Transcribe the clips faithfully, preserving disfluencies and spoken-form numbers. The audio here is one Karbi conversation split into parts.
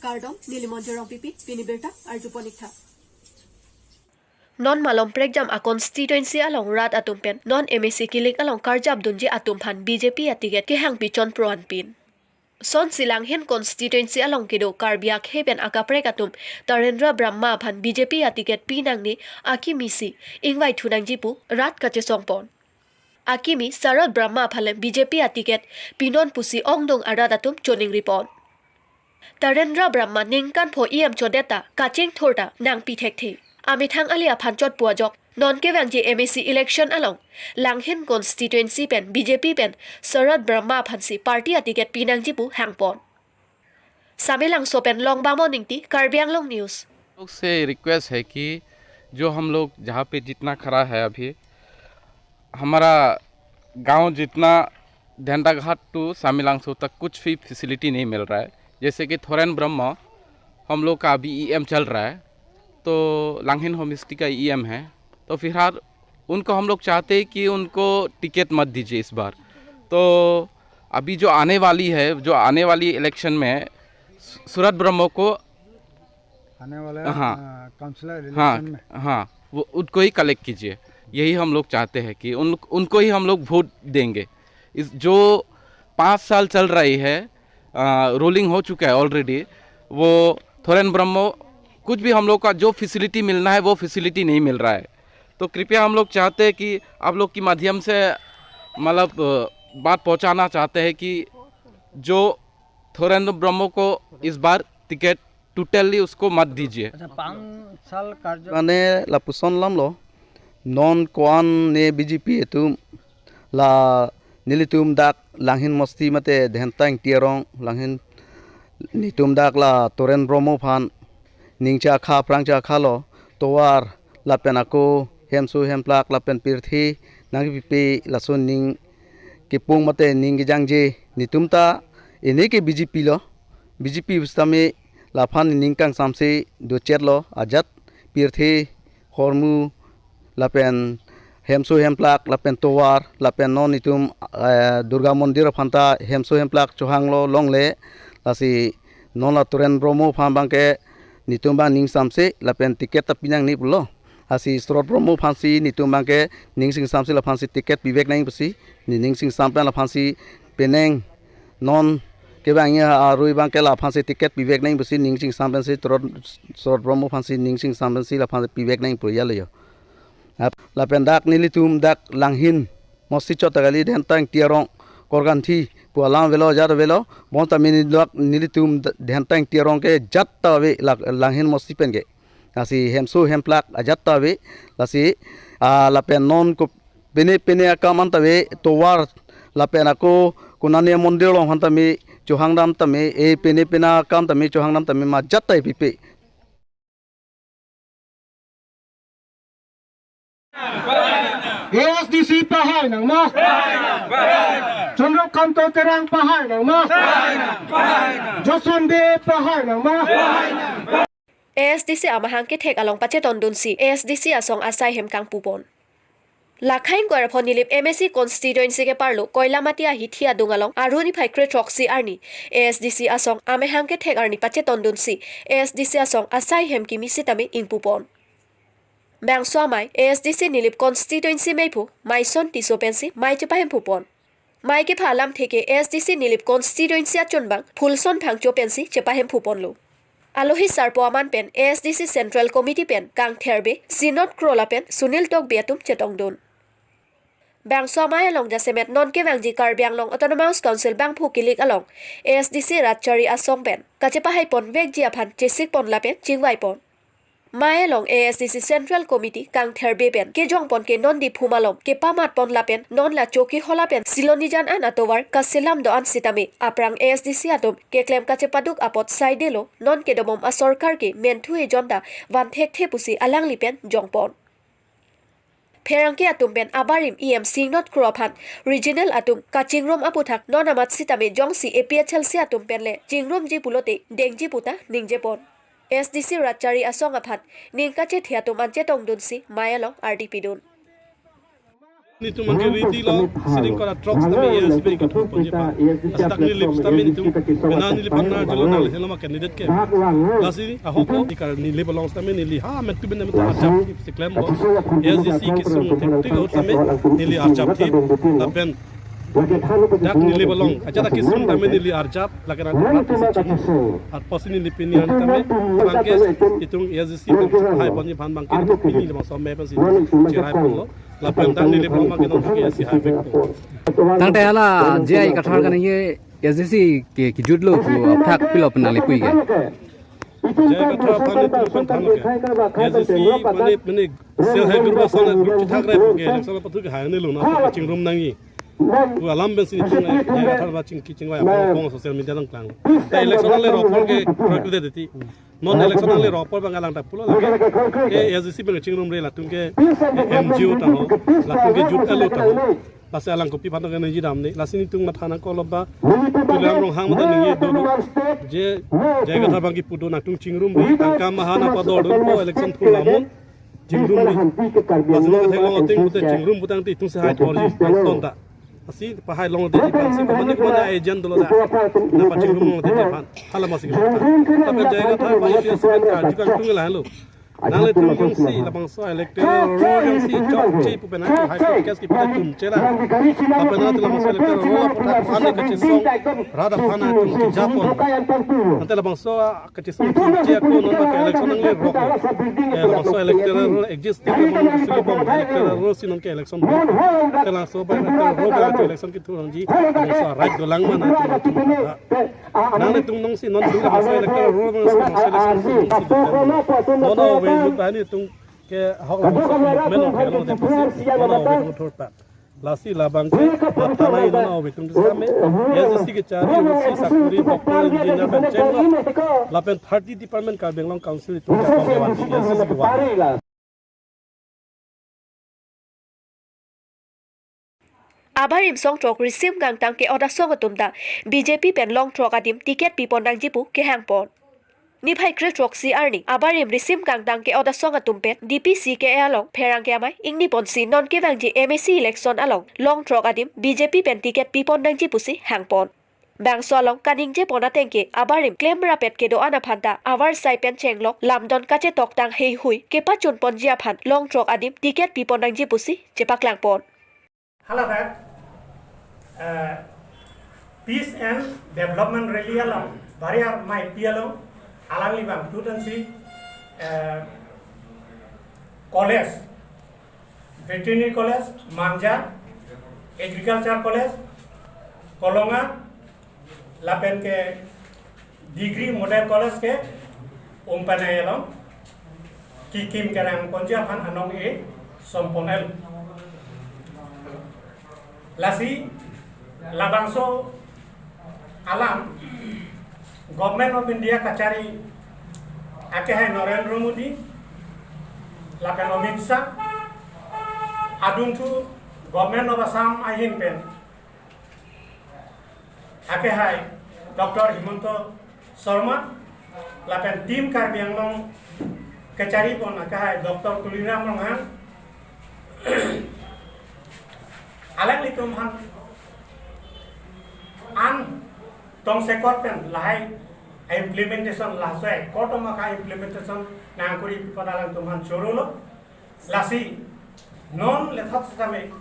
Kardom, neli Monjir Rongpipi, pini birta arjupon ik tha. Non malom prekjam a constituency along rat atum pen non M A C kilik along karjap dunji atum aphan B J P a ticket kehangpi chonpro anpin. Sonsi Langhin constituency along kedo Karbi akhei pen akaprek atum Tarendra Brahma aphan B J P a ticket pi nangne akimi si ingvai thu nangji pu rat kachesongpon. Akimi Sarat Brahma aphan le B J P a ticket pinon pusi ongdung arat atum choningripon. Tarendra Brahma ningkan pho E M chodet ta kachingthur ta nangpi thekthe. Amethang ali aphan chotpu ajok non kevangji M A C election along Langhin constituency pen B J P pen Sarat Brahma aphansi party a ticket pi nangji pu hangpon. Samelangso pen Longbangmon Ingti, Karbi Anglong News. लोग से रिक्वेस्ट है कि जो हम लोग जहाँ पे जितना खड़ा है अभी, हमारा गांव जितना ढेंडाघाट टू सामिलांगसो तक कुछ भी फैसिलिटी नहीं मिल रहा है। जैसे कि थोरन ब्रह्म हम लोग का अभी ईएम चल रहा है, तो लांगहिन होमस्टी का ईएम है, तो फिलहाल उनको हम लोग चाहते हैं कि उनको टिकट मत दीजिए इस बार। तो अभी जो आने वाली है, जो आने वाली इलेक्शन में सु-, सूरत ब्रह्म को आने वाले, हाँ। अ, काउंसिलर हाँ, इलेक्शन में। हाँ, वो उनको ही कलेक्ट कीजिए। यही हम लोग चाहते हैं कि उन, उनको ही हम लोग वोट देंगे। इस जो पाँच साल चल रही है, अ, रूलिंग हो चुका है ऑलरेडी, वो थोरन ब्रह्म कुछ भी हम लोग का जो फैसिलिटी मिलना है वो फैसिलिटी नहीं मिल रहा है। तो कृपया हम लोग चाहते हैं कि आप लोग के माध्यम से मतलब, अ, बात पहुंचाना चाहते हैं कि जो थोरन ब्रह्म को इस बार टिकट टोटली उसको मत दीजिए। अच्छा, पाँच साल कार्य মানে lapuson lamlo, non ko-an ne B J P atum la nelitum dak Langhin mosti mate Dhentang Tiarong Langhin, netum dak la Toren Bromo aphan ning chakha phrang chakha lo, tovar lapen ako hemso hemplak lapen pirthe nangpipe lason ning kepung mate ning kejangje netum ta ini ke B J P lo, B J P sitame laphan ning kangsamse dochet lo ajat pirthe hormu lapen hemso hemplak lapen tovar lapen non netum, eh, Durga Mondir aphan ta hemso hemplak chohanglo longle, lasi non la Toren Bromo aphan abangke netum abang ning samse lapen ticket ta pi nangne pulo. Lasi Srot Bromo aphansi netum abangke ning sing samse laphansi ticket pivek nang pusi, ne ning sing sam pen laphansi penang non kevang ya arui abangke laphansi ticket pivek nang pusi ning sing sam pensi Srot, Srot Bromo aphansi ning sing sam pensi laphansi pivek nang pu ya lo yo. Ap-, lapen dak nelitum dak Langhin mosti chot ta kali Dhentang Tiarong Korkanthi pu alam avelo ajat avelo, bonta mini dak nelitum d-, Dhentang Tiarong ke ajat ta ave lak-, Langhin mosti pen ke. Lasi hemso hemplak ajat ta ave, lasi, ah, lapen non ko pene pene akam anta ave, tovar lapen ako konane mondir along aphan tame chohangdam tame, e pene pene akam tame chohangdam tame ma ajat ta pipe. A S D C pahai nangma. Chandrakanta Terang pahai nangma. Joson Bey pahai nangma. A S D C amahang kethek along pachetondunsi A S D C asong asai hem kangpupon. Lakhai ingkoi ra pho Nilip M A C constituency keparlo Koilamati ahithi adung along Aru niphai kre throksi arni A S D C asong amahang kethek arni pachetondunsi A S D C asong asai hem kimi sitame ingpupon. Bangso amei A S D C Nilip constituency meiphu Maison Tisso pensi mei chepahemphupon. Mei kepha alamthe ke A S D C Nilip constituency achunbang Phulson Phangcho pensi chepahemphupon lo. Alohi sarpo aman pen A S D C Central Committee pen Kangther Bey, Sinot Kro lapen Sunil Tokbi atum chetongdun. Bangso amei along jasemet non kevangji Karbi Anglong Autonomous Council bangphu kilik along A S D C rat chari asong pen kachepahaiponvekji aphan chesikpon lapen chingvaipon. Mei along A S D C Central Committee Kangther Bey pen kejongpon ke non Diphu malom kepamatpon lapen non la Chokihola pen Silonijan an atovar kaselam do-an sitame aphrang A S D C atum keklem kachepaduk apot saidelo non kedobom asorkar ke menthu ejon ta van thekthe pusi alangli pen jongpon. Pherangke atum pen abarim E M Singnot Kro aphan regional atum kachingrum aputhak non amat sitame jongsi A P H L C atum pen le chingrumji pulote dengji puta ningjepon. A S D C rat chari asong aphan ning kachethe atum an chetongdunsi mei along ardi pidun. Nelitum mangke ready lo, sitting kora throk sitame A I C pen kethur ponji aphan. Lasi dak nelip sitame nelitum, penang nelip aphan arjulo, nangle helo ma candidate ke. Lasi ahok ko, ikar nelip along sitame neli ha, metu ben metu arjap thip si klempo. A I C kesung thip thip lo sitame neli arjap thip. Lapen dak nelip along, ajat kesung sitame neli arjap, lake nang rat si chini. Arphusi neli pini an sitame, bangke itum A I C pen hai ponji aphan bangke pini le bangso me pensi cherai ponlo. Lapen dak nelip along bangke non ke si hai vekpo. Tangte hala J I Kathar kaningje A I C ke kijut lo pu apthak pilo pen nangli pu ke. J I Kathar aphan nelitum pen thanlo ke. A I C mane, mane self help group ason group chethak rai pu ke election aphuthak ke hai ne lo na chingrum nangji pu alam pensi nelitum J I Kathar aphan ching kachingvai aphan kong social media nangklang. Ta election nangle roi apor ke practice deti. Non election nangle roi apor bang alang ta pulo lake. Ke A I C pen chingrumre latum ke N G O ta ho, latum ke jut elo ta ho. Lasi alang kopi aphan ke nangji damde. Lasi nelitum matha nangkok lo ba. Tuliram Ronghang mata ningje do. Je, J I Kathar bangke pu do nangtum chingrumre. Tangka maha nangpador dunpo election thur lamun. Chingrumre. Lasi nang theklong ating pute chingrum putangte itum si hai thorji. Ton ta. Lasi pahai longledet aphan si, komane komane agent dolo ta. Nangpachingrum longledet aphan. Hala masi ke. Lapen J I Kathar aphan A P S pen karju kangtung lahelo. Nanglitum jongsi labangso electoral roll jongsi chokche pu pen nangtum hai podcast kepu atum chela. Lapen nanglitum labangso electoral roll aphuthak aphan kachesong rat aphan nangtum kejapon. Ante labangso kachesong chokche ako non bangke election nangle roi. Eh, labangso electoral roll exist ti ke bang sili bang electoral roll si non ke election bang. Te labangso bang electoral roll bang election kethur nangji. Labangso right dolang mana. Nanglitum nongsi non dulu labangso electoral roll bang si labangso election si. Mono ave lut bani tung ke hok labangso movement of yalo de pasi. Mono ave tung thurta. Lasi labang ke, lathana ino na obitum sitame, A I C kechari, A I C sakuri, doctor, engineer, pen chenglo. Lapen thirty department Karbi Anglong Council itum ke apong ke vanji, A I C si ke vanji. Abarim song throk risim kangtang ke-ot asong atum ta B J P pen long throk adim ticket pipon nangji pu kehang pon. Niphai kre throksi arni abarim risim kangtang ke-ot asong atum pen D P C ke along pherangke amei ingni ponsi non kevangji M A C election along long throk adim B J P pen ticket pipon nangji pusi hang pon. Bangso along kaningje pon ateng ke abarim klem rapet kedo-an aphan ta avarsai pen chenglok lamdon kachetok tang heihui kepachun ponji aphan long throk adim ticket pipon nangji pusi chepaklang pon. Hala dak, eh, Peace and Development Rally along, Bariar Maipi along, alangli bang tutansi, eh, college, Veterinary College, Manja, Agriculture College, Kolonga, lapen ke Degree Model College ke Umpanai along kekim kerang ponji aphan anong e sompon el. Lasi labangso alam Government of India kachari akehai Narendra Modi lapen Amit Shah adunthu Government of Assam ahin pen akehai Doctor Himanta Sarma, lapen team Karbi Anglong kachari pon akehai Doctor Tuliram Ronghang, alanglitum aphan an tongsekot pen lahai implementation, laso accord atum ka implementation nangkuri pi apot alangtum aphan choro lo. Lasi non lethot sitame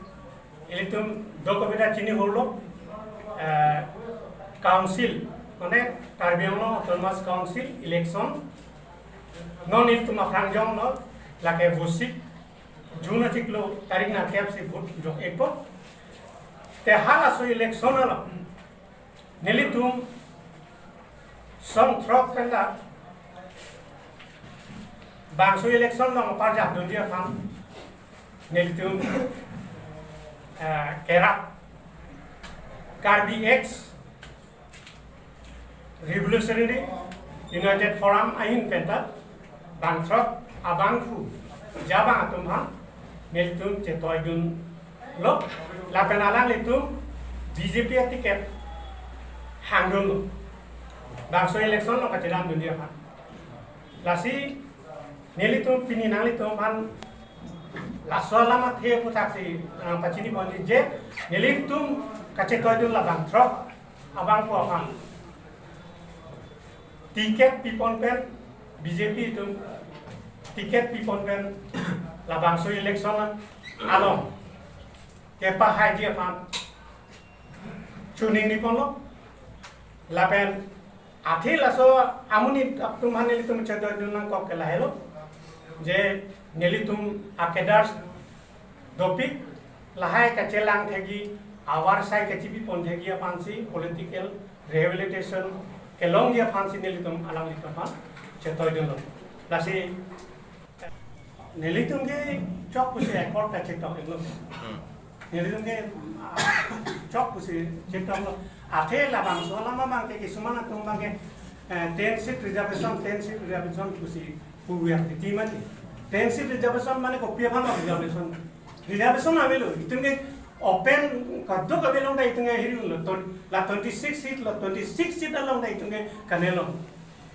ilitum do kobita chini holo, eh, council, mane Karbi Anglong Autonomous Council election non ilitum aphrang jonglo, lake Vosik, June achiklo tarik nangkep si vote jok-ikpo. Te halaso election along nelitum song throk pen ta bangso election along parjap dunji aphan nelitum, eh, kerap Karbi Ex Revolutionary United Forum ahin pen ta bangthrok abangphu jabang atum aphan nelitum chetoi dunlo, lapen alanglitum B J P aticket hang dunlo. Bangso election along kachedam dunji aphan. Lasi nelitum pini nanglitum aphan Laso alam athe aputhaksi, ah, pachini ponji je, nelitum kachetoidun labang throk abangphu aphan ticket pipon pen, B J P atum ticket pipon pen labangso election along kepahaiji aphan chuningri ponlo. Lapen athe laso amonit atum aphan nelitum chetoidun nangkok ke lahelo, je nelitum a-cadres dopik, lahai kachelang thekji, avarsai kachipi pon thekji aphansi, political rehabilitation kelongji aphansi nelitum alanglitum aphan chetoidunlo. Lasi nelitum ke chok pusi accord kachetong-iklo. Hmm. Nelitum ke, ah, chok pusi chetonglo. Athe labangso alam abang ke kisuman atum abang ke, eh, ten seat reservation, ten seat reservation pusi puya titi mati. Ten seat reservation mane kopi aphan reservation? Reservation avelo. Itum ke open kadokave along ta itum ke hiri lo. Ton-, la twenty-six seat lo, twenty-six seat along ta itum ke kanelo.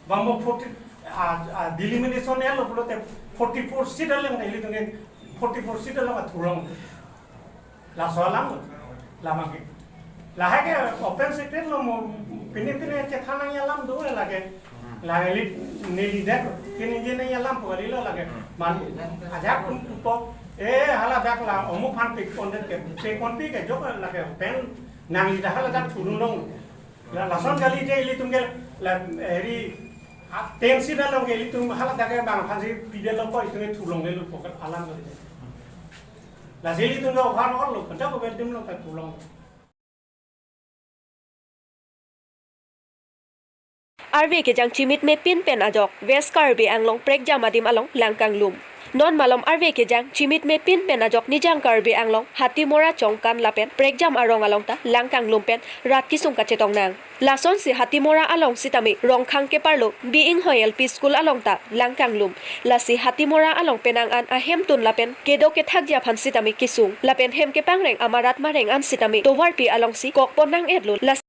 Bambo forty, ah, ah, delimitation elo pulote forty-four seat along ta ilitum ke forty-four seat along athurong. Laso alam, labang ke. Lahai ke open secret lo mo, pine pine chethan nangji alam do lake. Lake ili neli dak, kini je nangji alam pu kalilo lake. Man, ajak pun pupo, eh, hala dak la, omuk aphan pik pon det ke, pik pon pi ke jok lake, pen nangli dak hala dak thurung long. La, lason kali je ilitum ke, la, heri, ah, ten seat along ke ilitum hala dak ke bang aphansi pidetlo pu itum ke thulonglelo pu alam kali. Lasi ilitum ke overall lo, kanta ko bedum lo ka thulong. Arve kejang chimitme pin pen ajok West Karbi Anglong prekjam adim along langkanglum. Non malom arve kejang chimitme pin pen ajok Nijang Karbi Anglong Hatimora Chongkan lapen prekjam arong along ta langkanglum pen rat kesung kachetong nang. Lasonsi Hatimora along sitame Rongkhang keparlo Bi Inghoi L P School along ta langkanglum. Lasi Hatimora along penang an ahemtun lapen kedo kethakji aphan sitame kesung. Lapen hem kepangreng amarat mareng an sitame tovarpi alongsi kokpon nang-etlo. Lasi